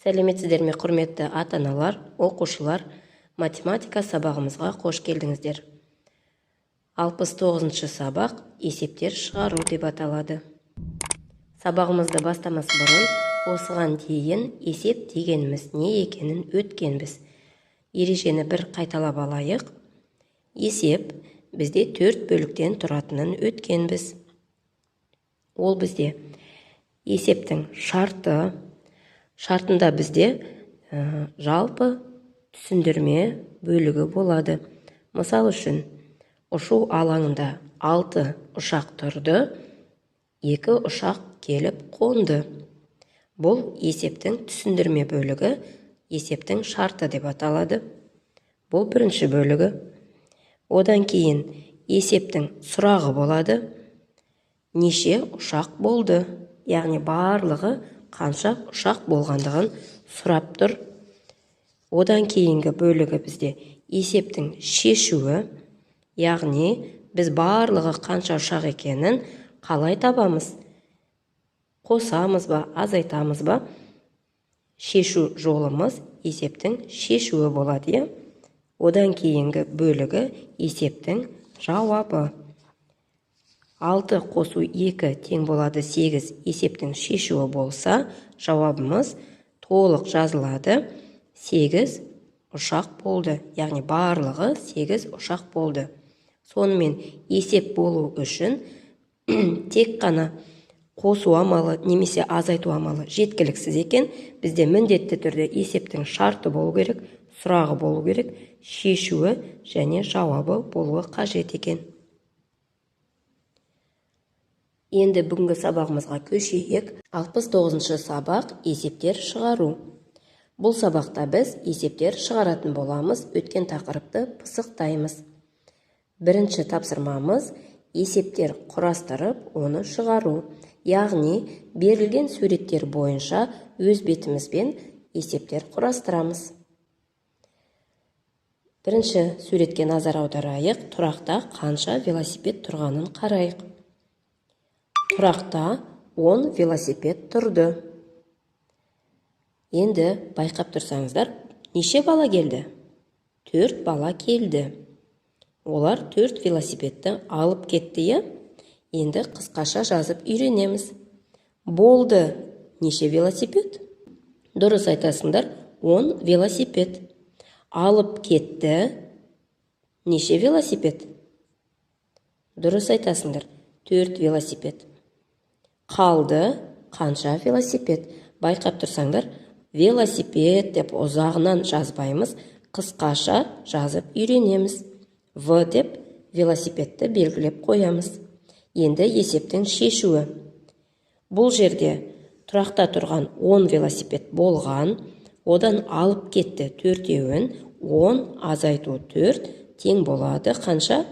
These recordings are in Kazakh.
Сәлеметсіздер ме, құрметті ата-аналар, оқушылар! Математика сабағымызға қош келдіңіздер. 69-шы сабақ «Есептер шығару» деп аталады. Сабағымызды бастамас бұрын осыған дейін есеп дегеніміз не екенін өткенбіз. Ережені бір қайталап алайық. Есеп бізде төрт бөліктен тұратынын өткенбіз. Ол бізде есептің шарты. Шартында бізде жалпы түсіндірме бөлігі болады. Мысал үшін, ұшу алаңында 6 ұшақ тұрды, 2 ұшақ келіп қонды. Бұл есептің түсіндірме бөлігі, есептің шарты деп аталады. Бұл бірінші бөлігі. Одан кейін есептің сұрағы болады. Неше ұшақ болды? Яғни барлығы қанша ұшақ болғандығын сұрап тұр. Одан кейінгі бөлігі бізде есептің шешуі, яғни біз барлығы қанша ұшақ екенін қалай табамыз? Қосамыз ба, азайтамыз ба? Шешу жолымыз есептің шешуі болады, иә? Одан кейінгі бөлігі есептің жауабы. 6 қосу 2 тең болады 8 есептің шешуі болса, жауабымыз толық жазылады. 8 ұшақ болды, яғни барлығы 8 ұшақ болды. Сонымен, есеп болу үшін тек қана қосу амалы немесе азайту амалы жеткіліксіз екен. Бізде міндетті түрде есептің шарты болу керек, сұрағы болу керек, шешуі және жауабы болуы қажет екен. Енді бүгінгі сабағымызға көшейік. 69-шы сабақ «Есептер шығару». Бұл сабақта біз есептер шығаратын боламыз, өткен тақырыпты пысықтаймыз. Бірінші тапсырмамыз: есептер құрастырып, оны шығару. Яғни берілген суреттер бойынша өз бетімізбен есептер құрастырамыз. Бірінші суретке назар аударайық. Тұрақта қанша велосипед тұрғанын қарайық. Тұрақта 10 велосипед тұрды. Енді байқап тұрсаңыздар, неше бала келді? Төрт бала келді. Олар төрт велосипедті алып кетті, иә? Енді қысқаша жазып үйренеміз. Болды неше велосипед? Дұрыс айтасыңдар, 10 велосипед. Алып кетті неше велосипед? Дұрыс айтасыңдар, төрт велосипед. Қалды қанша велосипед? Байқап тұрсаңдар, велосипед деп ұзағынан жазбаймыз, қысқаша жазып үйренеміз. В деп велосипедті белгілеп қоямыз. Енді есептің шешуі. Бұл жерде тұрақта тұрған 10 велосипед болған, одан алып кетті төртеуін. 10 азайту 4 тең болады қанша?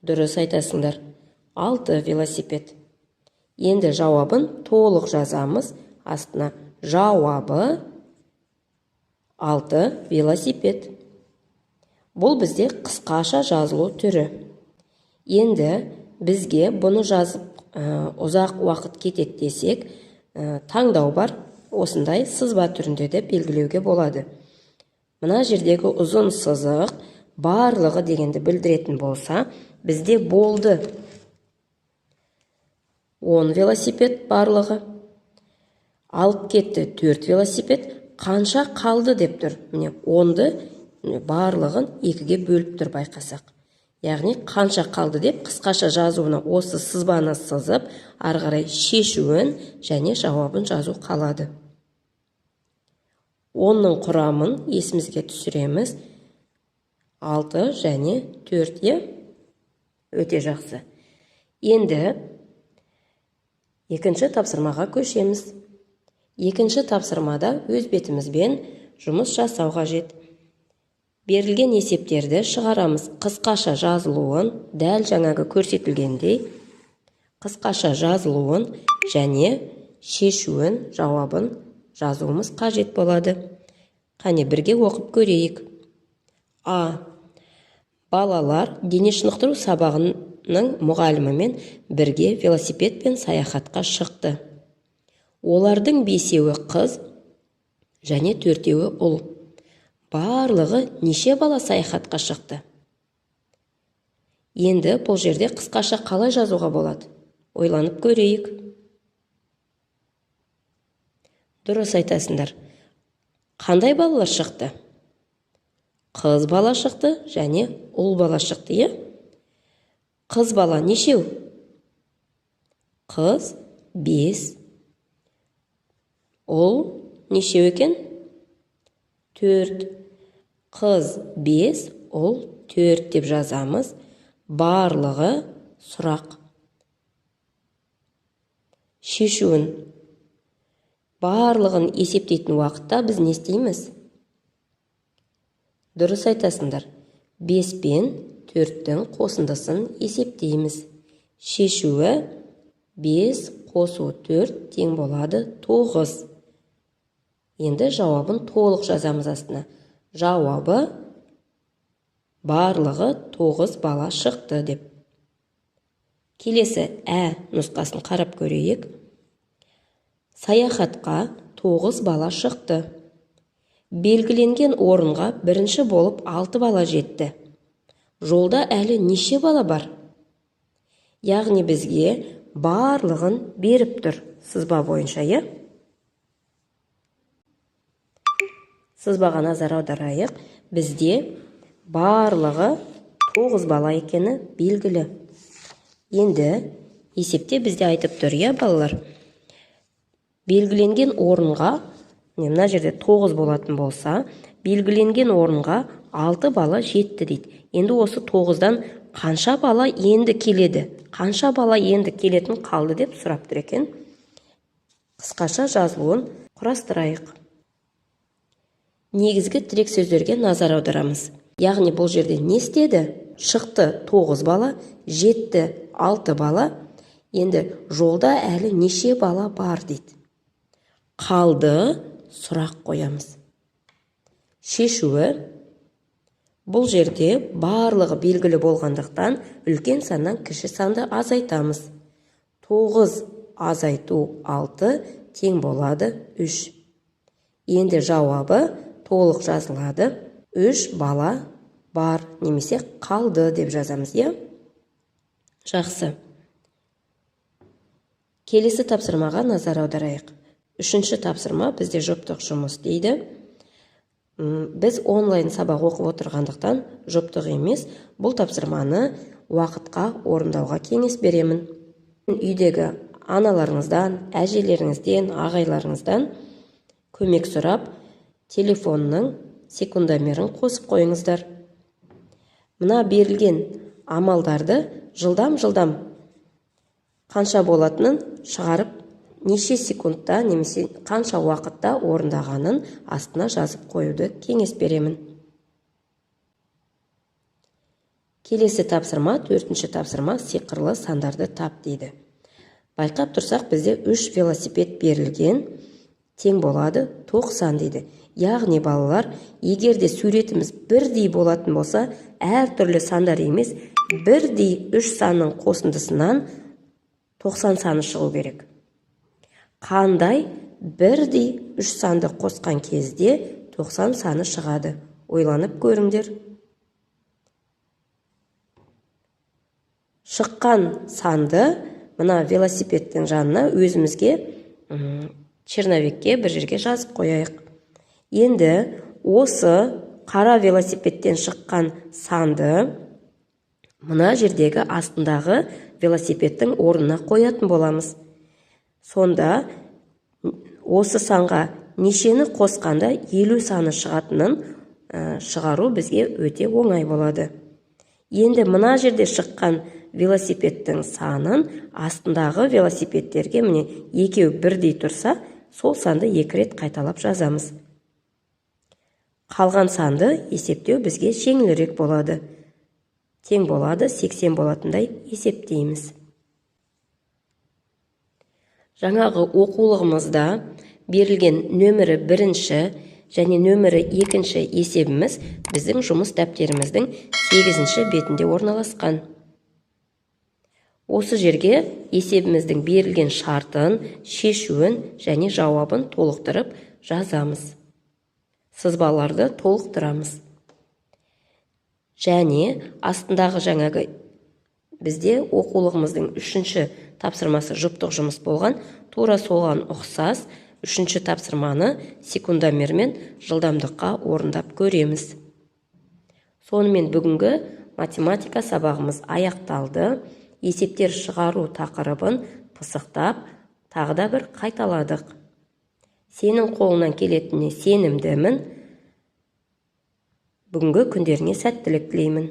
Дұрыс айтасыңдар, 6 велосипед. Енді жауабын толық жазамыз. Астына жауабы 6 велосипед. Бұл бізде қысқаша жазылу түрі. Енді бізге бұны жазып ұзақ уақыт кетеді десек, таңдау бар. Осындай сызба түрінде де белгілеуге болады. Мына жердегі ұзын сызық барлығы дегенді білдіретін болса, бізде болды 10 велосипед барлығы, алып кетті 4 велосипед, қанша қалды деп тұр. Міне, 10-ды барлығын екіге бөліп тұр, байқасақ. Яғни қанша қалды деп қысқаша жазуына осы сызбаны сызып, ары қарай шешуін және жауабын жазу қалады. 10-ның құрамын есімізге түсіреміз: 6 және 4, иә? Өте жақсы. Енді екінші тапсырмаға көшеміз. Екінші тапсырмада өз бетімізбен жұмыс жасау қажет. Берілген есептерді шығарамыз. Қысқаша жазылуын, дәл жаңағы көрсетілгендей қысқаша жазылуын және шешуін, жауабын жазуымыз қажет болады. Қане, бірге оқып көрейік. А. Балалар дене шынықтыру сабағының мұғалімімен бірге велосипедпен саяхатқа шықты. Олардың 5-еуі қыз және 4-еуі ұл. Барлығы неше бала саяхатқа шықты? Енді бұл жерде қысқаша қалай жазуға болады? Ойланып көрейік. Дұрыс айтасыңдар. Қандай балалар шықты? Қыз бала шықты және ұл бала шықты, иә? Қыз бала нешеу? Қыз 5. Ұл нешеу екен? 4. Қыз 5, ұл 4 деп жазамыз. Барлығы сұрақ. Шешуін. Барлығын есептейтін уақытта біз не істейміз? Дұрыс айтасыңдар. 5 пен 4-тің қосындысын есептейміз. Шешуі 5 қосу 4 тең болады 9. Енді жауабын толық жазамыз астына. Жауабы барлығы 9 бала шықты деп. Келесі ә нұсқасын қарап көрейік. Саяхатқа 9 бала шықты. Белгіленген орынға бірінші болып 6 бала жетті. Жолда әлі неше бала бар? Яғни бізге барлығын беріп тұр сызба бойынша, иә? Сызбаға назар аударайық. Бізде барлығы 9 бала екені белгілі. Енді есепте бізде айтып тұр, иә, балалар? Белгіленген орынға, мына жерде 9 болатын болса, белгіленген орынға 6 бала жетті дейді. Енді осы 9-дан қанша бала енді келеді? Қанша бала енді келетін қалды деп сұрап тұр екен. Қысқаша жазылуын құрастырайық. Негізгі тірек сөздерге назар аударамыз. Яғни бұл жерде не істеді? Шықты 9 бала, жетті 6 бала. Енді жолда әлі неше бала бар дейді. Қалды сұрақ қоямыз. Шешуі бұл жерде барлығы белгілі болғандықтан үлкен саннан кіші санды азайтамыз. 9 азайту 6 тең болады 3. Енді жауабы толық жазылады. 3 бала бар немесе қалды деп жазамыз, иә? Жақсы. Келесі тапсырмаға назар аударайық. Үшінші тапсырма бізде жұптық жұмыс дейді. Біз онлайн сабақ оқып отырғандықтан жұптық емес, бұл тапсырманы уақытқа орындауға кеңес беремін. Үйдегі аналарыңыздан, әжелеріңізден, ағайларыңыздан көмек сұрап, телефонның секундомерін қосып қойыңыздар. Мына берілген амалдарды жылдам-жылдам қанша болатынын шығарып, неше секундта немесе қанша уақытта орындағанын астына жазып қоюды кеңес беремін. Келесі тапсырма, төртінші тапсырма, сиқырлы сандарды тап дейді. Байқап тұрсақ, бізде 3 велосипед берілген, тең болады 90 дейді. Яғни балалар, егер де суретіміз бірдей болатын болса, әртүрлі сандар емес, бірдей 3 санның қосындысынан 90 саны шығу керек. Қандай бірдей 3 санды қосқан кезде 90 саны шығады? Ойланып көріңдер. Шыққан санды мына велосипедтің жанына өзімізге черновикке бір жерге жазып қояйық. Енді осы қара велосипедтен шыққан санды мына жердегі астындағы велосипедтің орнына қоятын боламыз. Сонда осы санға нешені қосқанда 50 саны шығатынын шығару бізге өте оңай болады. Енді мына жерде шыққан велосипедтің санын астындағы велосипедтерге міне екеу бірдей тұрса, сол санды 2 рет қайталап жазамыз. Қалған санды есептеу бізге жеңілірек болады. Тең болады 80 болатындай есептейміз. Жаңағы оқулығымызда берілген нөмірі 1-ші және нөмірі 2-ші есебіміз біздің жұмыс дәптеріміздің 8-ші бетінде орналасқан. Осы жерге есебіміздің берілген шартын, шешуін және жауабын толықтырып жазамыз. Сызбаларды толықтырамыз. Және астындағы жаңағы бізде оқулығымыздың үшінші тапсырмасы жұптық жұмыс болған, тура соған ұқсас үшінші тапсырманы секундомермен жылдамдыққа орындап көреміз. Сонымен, бүгінгі математика сабағымыз аяқталды. Есептер шығару тақырыбын пысықтап, тағы да бір қайталадық. Сенің қолыңнан келетініне сенімдімін. Бүгінгі күндеріңе сәттілік тілеймін.